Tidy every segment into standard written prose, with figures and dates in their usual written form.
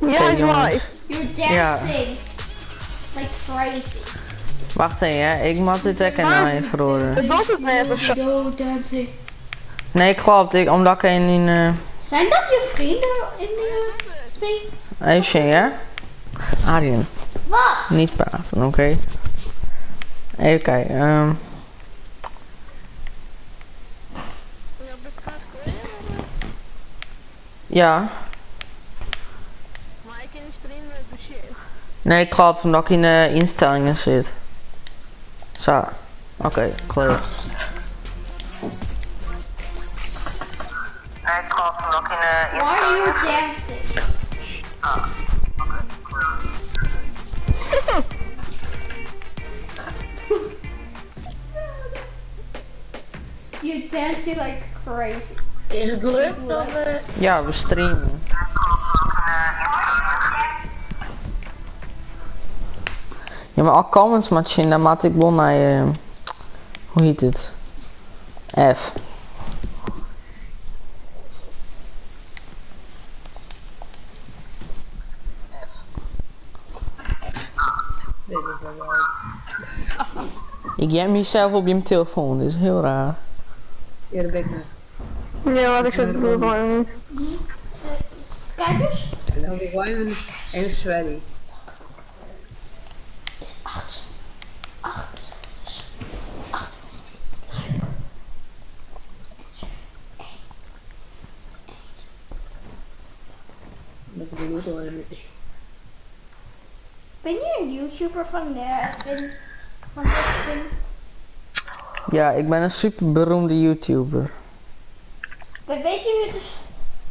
Ja, Oké, is jongens. live. You're Ja. dancing like crazy. Wacht even, hè. Ik moet dit lekker nou even verhoren. Het doet het net of zo. Yo, dancing. Nee, klopt. Ik, omdat ik een in... Zijn dat je vrienden in de ding? even zien, hè. Arjen, Wat? niet praten, oké? Even kijken. Ja. Maar ik kan niet streamen met de shit. Nee, klopt, omdat ik in de instellingen zit. Zo. Oké, klaar. Nee, klopt, omdat ik in de Why are you dancing? You're dancing like crazy. Is het leuk dat we... Ja, we streamen. Ja, maar al comments maar dan maak ik wel naar, hoe heet het? F. Dit is wel leuk. Ik jam mezelf op je telefoon, dit is heel raar. Ja, dat ben ik nog. Ja, wat ik zeg, bedoel gewoon niet. Kijk eens. En dan gooi even even sweaty. Is 8. 8. 8. Dat bedoel ik wel even. Ben je een YouTuber van Nervin? Van Nervin? Ja, ik ben een super beroemde YouTuber. Maar weet je wie, het is,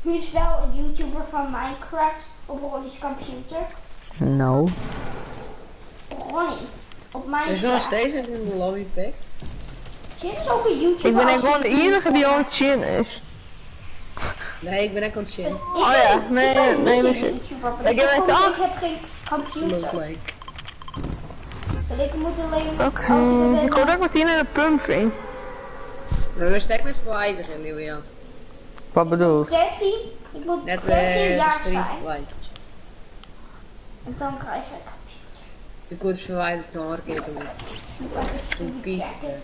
wie is wel een YouTuber van Minecraft op Ronnie's computer? Nou. Ronnie. Op Er is nog Minecraft. steeds niet in de lobby pick. Jim is ook een YouTuber. Ik ben als echt gewoon je de enige die aan het chin is. Nee, ik ben echt aan het chillen. Ik Oh ja, ben- nee, ik ben nee, niet nee. een YouTuber, maar Ik ik, heb heb, echt ik heb geen Look computer. like. En ik moet alleen Oké. als ik ben Ik hoor dat ik meteen in de pump vind. Maar we stek met verwijderen, Lilian. Wat bedoel je? 13, ik moet Net 13 de jaar stream zijn. verwijderd. En dan krijg ik een computer. De koers verwijderd, dan hoor ik het niet. Like a Een stupid piek. jacket.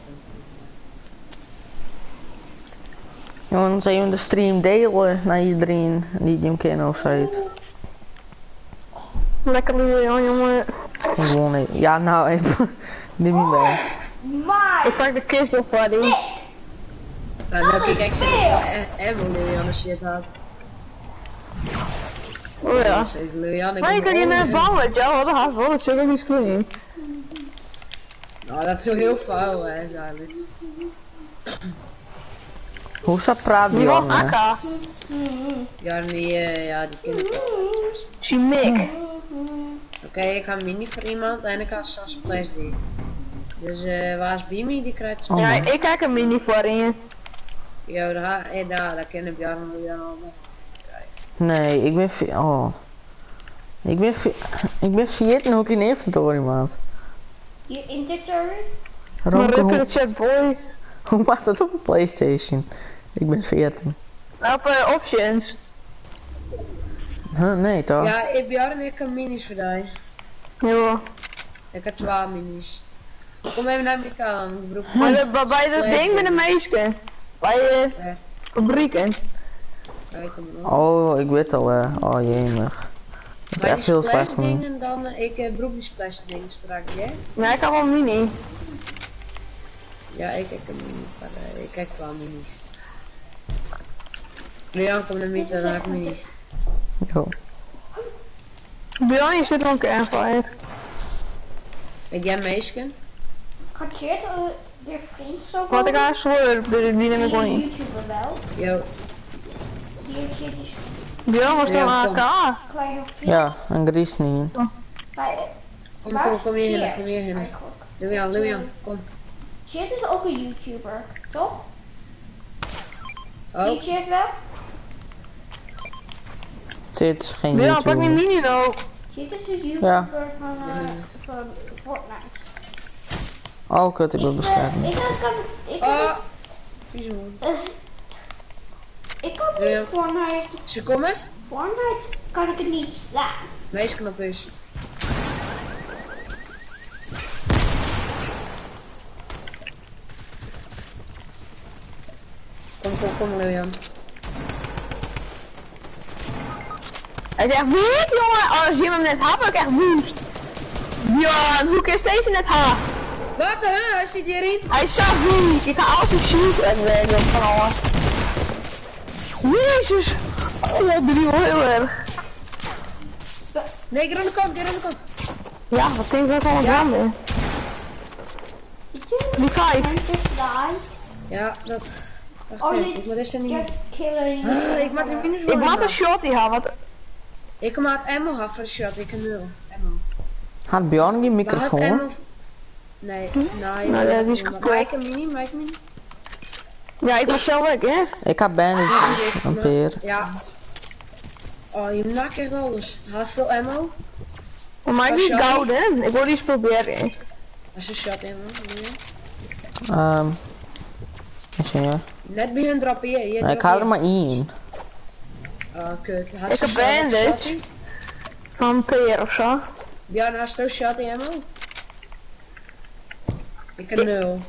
Jongens, even de stream delen naar iedereen die hem kennen of zoiets. Lekker Lilian, jongen. Gewoon even. Ja, nou even. Neem je best. My Ik pak de kist op, buddy. stick! Nou, nou Dat kijk is ik veel. en hoe Lilian de shit had. Oh ja. Lilian, ik Maar je kom kan je net oh. bouwen, ja, wat een haast, dat is ook niet slim. Nou, dat is wel heel vuil, hè, Zalits. Hoe staat praat Die die was jongen? akka. Ja, die, ja, die kinderen. She mik. Oké, ik ga mini voor iemand en ik ga Sas Splash die. Dus waar is Bimi? Die krijgt Oh, Ja, man. ik kijk een mini voor in. Ja, daar, daar, daar ken ik Bjarne Lilian al. Nee, ik ben oh. Ik ben vergeten hoe ik in inventory maat. Je inventory? Maar Romke, rip in hoe, de chat, boy. hoe maakt dat op een PlayStation? Ik ben vergeten. Op options. Huh, nee toch? Ja, ik Bjarne, ik kan minis voor die. Ja. Ik heb 12 minis. Kom even naar mijn kamer, ik broek. Maar de, bij dat ding met de meisje. Bij de Ja. fabrieken. Kijk hem nog. Oh, ik weet al hè. Oh jemig. Dat is Maar echt die heel slecht van me. splash dingen dan, ik broek die splash dingen straks, hè? Nee, ik heb wel mini. Ja, ik heb een mini, maar ik kijk wel minis. Leon, kom naar midden, dan heb ik minis. Jo. Bjorn, je zit wel een campfire. Weet jij meisje? Gaat Geert de vriend zo Wat ik haar slurp, dus die neem ik wel Die niet. YouTuber wel. Yo, Die Geert is Bjorn was Ja, dan kom. AK. kleine vriend. Ja, een gries niet. Bij, kom, waar kom, is kom hierheen, Geert kom hierheen. eigenlijk? Lilian, Lilian, kom. Geert is ook een YouTuber, toch? Oh, Zie je Geert wel? Dit is geen Bjorn, pak die YouTuber. mini nou. Geert is een YouTuber Ja. van Fortnite. Oh kut, ik ben Ik, beschermd. ik kan, ik oh. Vieze hond. Ik kan Ja. niet Fortnite. Ze komen? Fortnite kan ik het niet slaan. Meisje op is. Kom, kom, kom, Lilian. Hij is echt woest, jongen. Oh, als je hem net had, ik echt woest. Ja, hoe is deze net haar? Wat de hè? Hij zit hierin. Hij is zo woest. Ik ga alles shoot en werken van alles. Jezus. Oh, die wel heel erg. Nee, ik aan de kant, hier aan de kant. Ja, wat denk ik ook al Ja. aan ben. Did you Die vijf. just die? Ja, dat. Wacht Oh, even, you ik moet eerst niet. just killing. Ah, ik maak de minus Ik maak een shot die haar, wat Ik maak ammo af voor de shot, ik heb nul. Ammo. Had Bjorn die Maar had microfoon? ammo- Nee, nee. Nou, ja, die is kapot. Maak een mini, maak een mini. Ja, ik was zelf weg, hè? Ik heb bandages, een peer. Ja. Oh, je maakt echt alles. Haast al ammo? Maar maak niet Shotty? gouden. Ik wil die eens proberen. Als je shot ammo. Nee. Is ja. Net bij hun droppen hier. hier Nee, ik haal er maar één. Oh, kut. Haast Ik heb shot- bandage. shotty? Van peer of zo. Bjorn, haast ook shot ammo? Ik heb nul.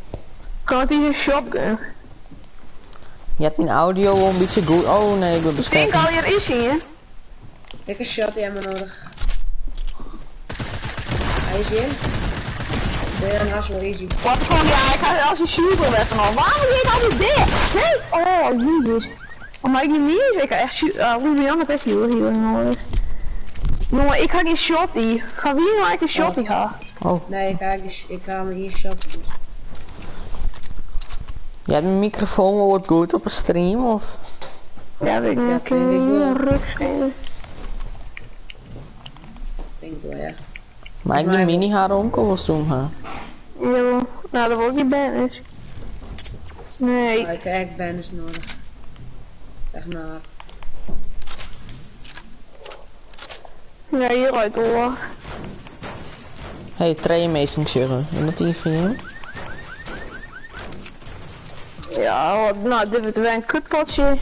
Kan het hier een shotgun? Je hebt mijn audio wel een beetje goed. Oh nee, ik ben Ik denk beschermd. al hier is hij, hè? Ik heb shot ammo nodig. Hij is hier. Bjorn, haast wel easy. Wat gewoon, ja, ik ga als een shooter weg van al. Waarom deed ik altijd dit? Nee! Oh, jezus. Oh, maar ik niet mis. Ik ga echt shoot. Uh, Julian heb echt heel heel nodig. Jongen, ik ga geen shotty. Ga wie nou eigenlijk een shotty gaan? Oh, Nee, ik ga mijn hier shot. je hebt mijn microfoon wel wat goed op een stream of? Ja, weet ik niet. Ja, Ik kan denk ik wel. een ruk schelen. Denk ik wel, ja. Maar ik die mini haar onkel was doen, hè? Jawel. Nou, dat wordt niet bandage. Nee. Maar ik heb echt bandage nodig. Echt maar. Ja, hieruit hoor. Hey, trainmeester zeggen. Iemand die van jou? Ja, wat, nou, dit wordt weer een kutpotje.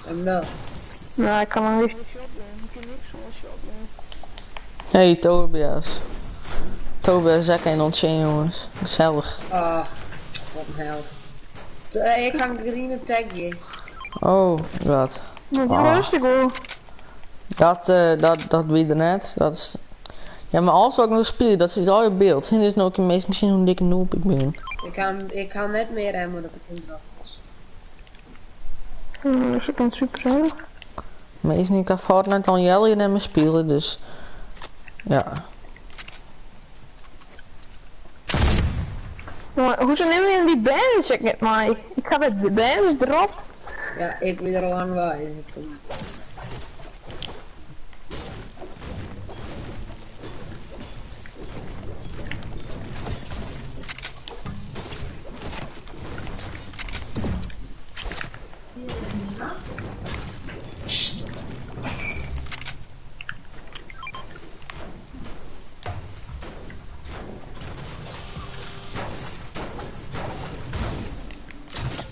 En wel. Nou, ik kan nog niet. Hey, Tobias. Tobias, zak en ontzien, jongens. Gezellig. Ah, wat een held. Ik ga een green tagje. Oh, wat. Maar Ah. rustig hoor. Dat wie er net. Dat is... Ja, maar als we ook nog spelen, dat is al je beeld. En is nou ook meest misschien hoe dikke noob ik ben. Ik ga net meer ammo dat ik in drop was. Dus ik kan super zijn. Maar is niet, ik Fortnite al jellen en me spelen, dus... Ja. Maar hoezo neem je die bandage ik net mij? Ik ga met de bandage dropt. Ja, ik ben er al lang bij. Ik kom.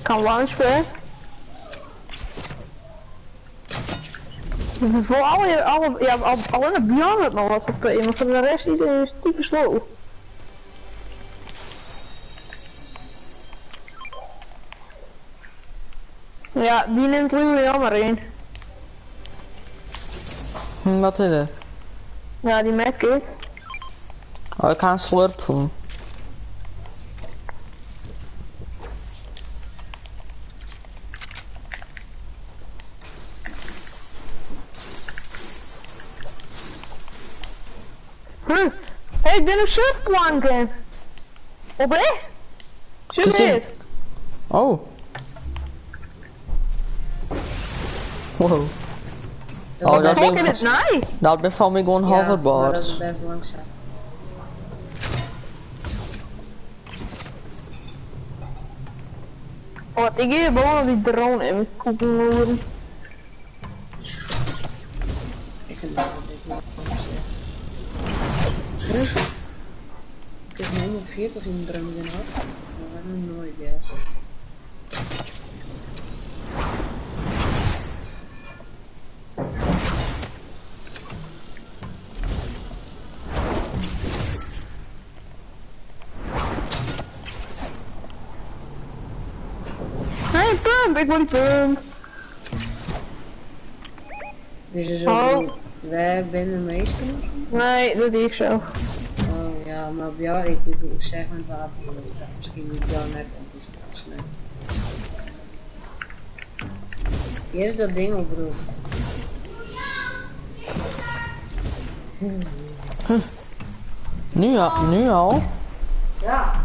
Kan launchpad. Voor alle, ja, alleen de Bjorn had nog wat op maar voor de rest iedereen is typisch slow. Ja, die neemt Julian maar in. Wat is er? Ja, die medkit. Oh, ik ga een slurp doen. Huh. Hey, ik ben een surfplanken. Op hè? Zie Is dit- dit? Oh. Wow. Oh, dat Fuck ben is het nice. dat bevalt me gewoon Ja, maar dat hoverboard. is best langzaam. Wat, ik geef boven die drone in mijn koekenloeren. Ik vind het wel een beetje langzaam. Huh? Ik heb 140 in de drum in had. Maar dat heb ik nooit best. pump! Ik wil die pump. Dit is Oh. ook. Wij zijn de meesten of zo? Nee, dat doe ik zo. Oh ja, maar op jou, ik ik zeg met water. Ik dacht, Misschien moet ik jou net op, dus dat snel. Hier is dat ding oproept. Nu al? Nu al? Ja.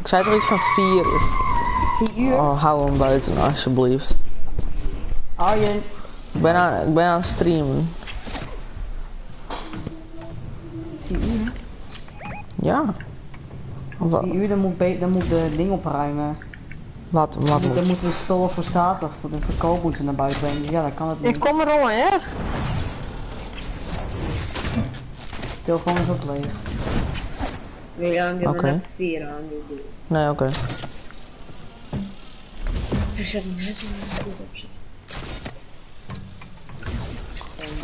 Ik zei toch iets van 4 uur. 4 uur. Oh, hou hem buiten alsjeblieft. Arjen. Ik ben aan het streamen. 4 uur? Ja. Of wat? 4 uur, dan moet, dan moet de ding opruimen. Wat Dan moet? moeten we spullen voor zaterdag, voor de verkoop moeten we naar buiten brengen. Dus ja, dan kan het Ik niet. kom erom, hè. De telefoon is ook leeg. William, ik heb Oké. er net 4 aan die doen. Nee, oké. Ik zet net een goed op zich.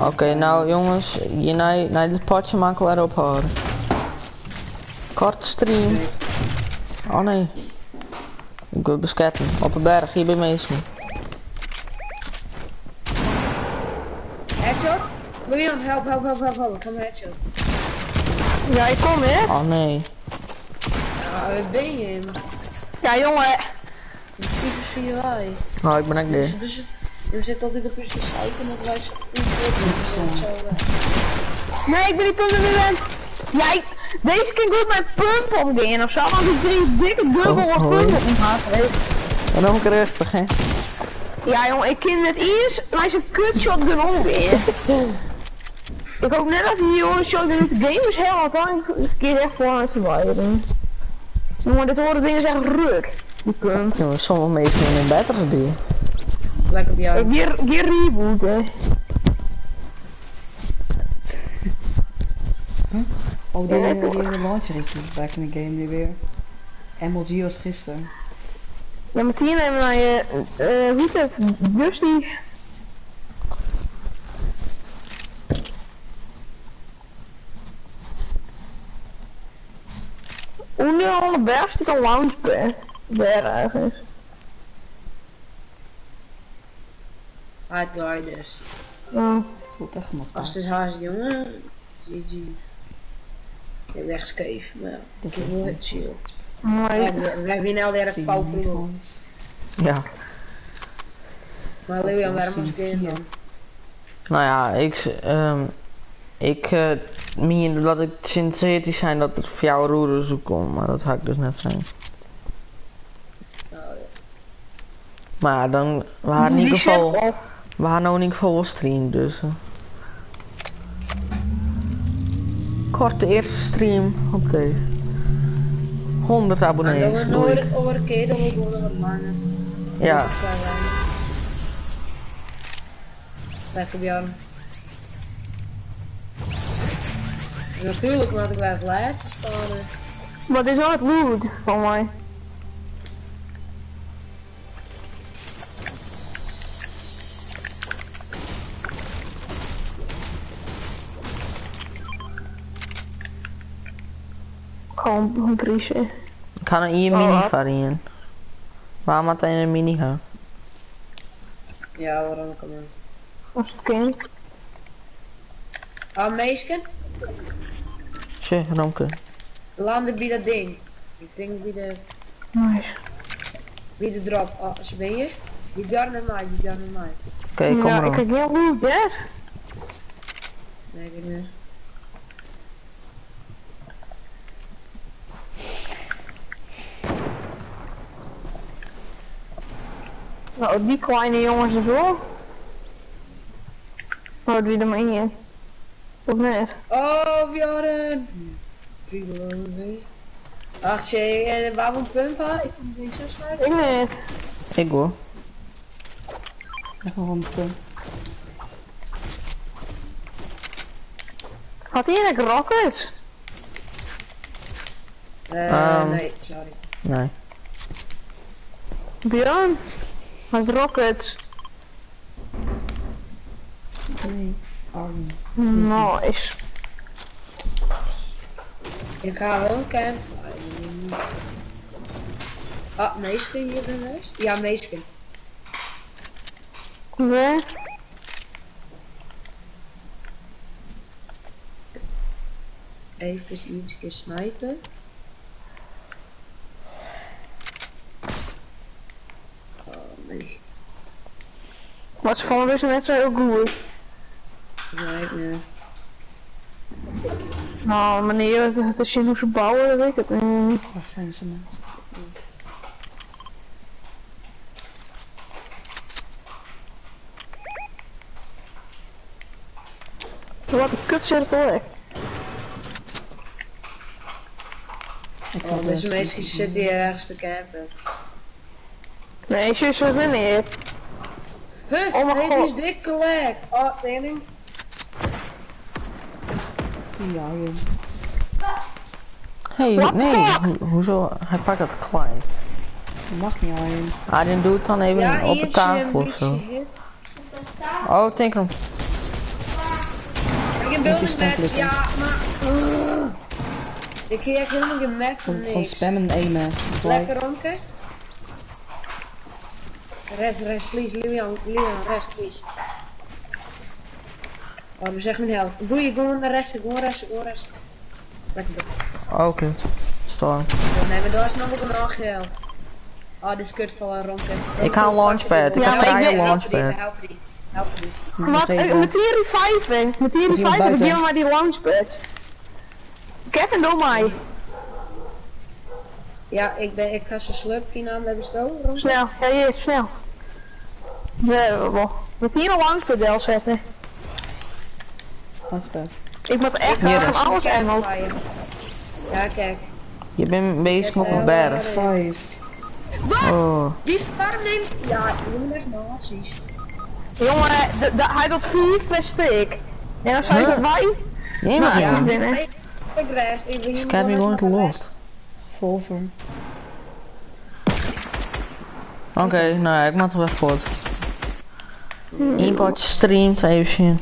Oké, nou jongens, je naar dit potje maken we erop horen. Kort stream. Oh nee. Ik wil besketten. Op een berg, hier bij Mason. Headshot? William, help, help, help, help, help. Ik ga mijn headshot. Ja, ik kom, hè. Oh nee. Ja, waar ben je? Ja, jongen. Tyfus wij. Oh, ik ben ook Dus, dit. dus je zit altijd op je te zeiken dat wij zo. Nee, ik ben die pump in ben. Ja, ik, deze keer goed mijn pump omgaan of zo, want ik drie dikke dubbel Oh, of hoi. pump op me En dan ook rustig, hè. Ja, jongen, ik kan net eerst maar zo'n kut shotgun omgaan. Ik hoop net dat die jongen shotgun uit de game is helemaal dan ik keer echt voor aan het verwijderen. Jongen, dit horen dingen zijn ruk. Die pump. Jongens, sommige mensen zijn beter dan die. Lekker op jou. Ik gear reboot, hè. Oh, die, die hele launcher is back in the game nu weer. MLG was gisteren. Ja, maar tien hebben wij, hoe heet het? Dus die. Onder aan de berg zit een launchpad. Daar ergens. Hard guy dus. Oh. Het voelt echt gemakkelijk. Als het haast jongen. GG. Ik ben echt skeef, maar ja, ik heb wel het shield. Maar Ja, wij winnen al erg pauw Ja. Maar Leon, waarom was ik dan? Nou ja, ik meen dat ik sinds 14 zijn dat het voor jou roeren zou komen, maar dat ga ik dus net zijn. Oh, ja. Maar ja, dan, we hadden in ieder geval, we hadden nou in ieder geval wel stream, dus. Kort de eerste stream op deze. 100 Maar abonnees. dan doei. over, over een keer, dan moet ik nog wat langer. Ja, Lekker Bjorn. Natuurlijk laat ik bij het laatste spawnen. Maar dit is wel het loot van mij. Gewoon een crisis. ik ga een hier mini Oh. variëren. Waarom had hij een mini gaan? Ja, waarom kan maar. Als het kind. Ah, meisken, Tje, Romke. landen bij dat ding. Ik denk bij de, Nice. bij de drop. Ah, ze ben je? Die Bjorn met mij, die Bjorn met mij. Oké, kom ja, maar ik op. heb geen loot, hè? Nee, ik niet. Nou, die kleine jongens is wel. Oh, doe je er maar in. Of net? Oh, Bjorn! Ach, jee, en waarom pump ha? Ik vind het ding zo slecht. Ik net. Ik hoor. Echt nog een punt. Had hij een rocket? Nee, sorry. Nee. Bjorn? Hij is rocket. Nee, Arjen. Nice. Ik ga wel een camp. Ah, minsken hjir bin west? Ja, minsken. Wêr? Even iets keer snipen. Oh nee. Wat ze van deze wedstrijd ook goed. Nee, nee. Nou, meneer, het is hoe ze bouwen, dat weet ik het niet. Waar zijn ze mensen? Wat een kutcirkel, hè. Ik Oh, deze mensen zitten hier ergens te campen. Nee, zus, wat meneer. Huh, Oh mijn nee, die god. is dik gelekt. Oh, tering. Ja, joh. Hey, What the nee, fuck? hoezo? Hij pakt dat klei. Dat mag niet, Arjen. Arjen, doe het dan even Ja, op de eentje een tafel of beetje zo. hit. Op de tafel. Oh, Tinker. Ik heb building spam match, klikken. ja, maar... Ik kreeg helemaal geen match Dat of het gewoon niks. spammen en aimen. Like, Lekker Romke. Rest, rest, please, Leon, Leon, rest, please. Oh, dat is echt mijn held. Boeien, gewoon resten, gewoon resten, gewoon resten. Lekker bro. Oké, storm. Nee, maar daar is nog ook een geld. Oh, dit is kut voor een Romke. Ik ga een launchpad, ik Ja, ga maar ik vrije ben- launchpad. Help die, help die. Wat? Met die reviven. Met die iemand reviven, buiten. geef maar die launchpad. Kevin, doe mij. Ja, ik ga zijn slurpje aan hebben stolen. Romke. Snel, ja hier, snel. Nee, wel. Met hier een launchpad wel zetten. Launchpad. Ik moet echt Hier van is. alles ammo. Ja, kijk. Je bent bezig op een berg. Five. Wat? Oh. Die farm neemt... Ja, je moet echt nazi's. Jongen, hij doet 4 per stuk. En dan zijn Huh? wij. Jee, maar Ja. jongen. Binnen. Ik rest. Ik ben hier Scared me going to lost. Volver. Oké, nou ja, ik moet er weg voort. Eén potje streamt, even zien.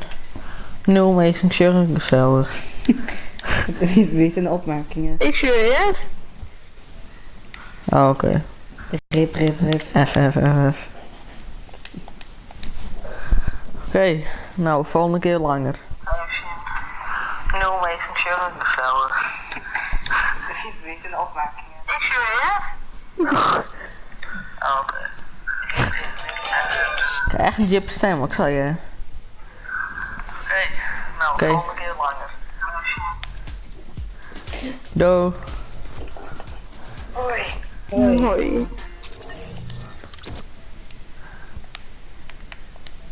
Nul meestal gezellig. Weet in de opmerkingen. Ik zweer je. Oh, oké. Rip, rip, rip. F, F, F, F. Oké, nou, volgende keer langer. Nul meestal gezellig. Weet in de opmerkingen. Ik zweer je. Oké. Ik heb echt een jip stem, ik zal je. Oké, nou, volgende keer langer. Doei. Hoi. Hoi.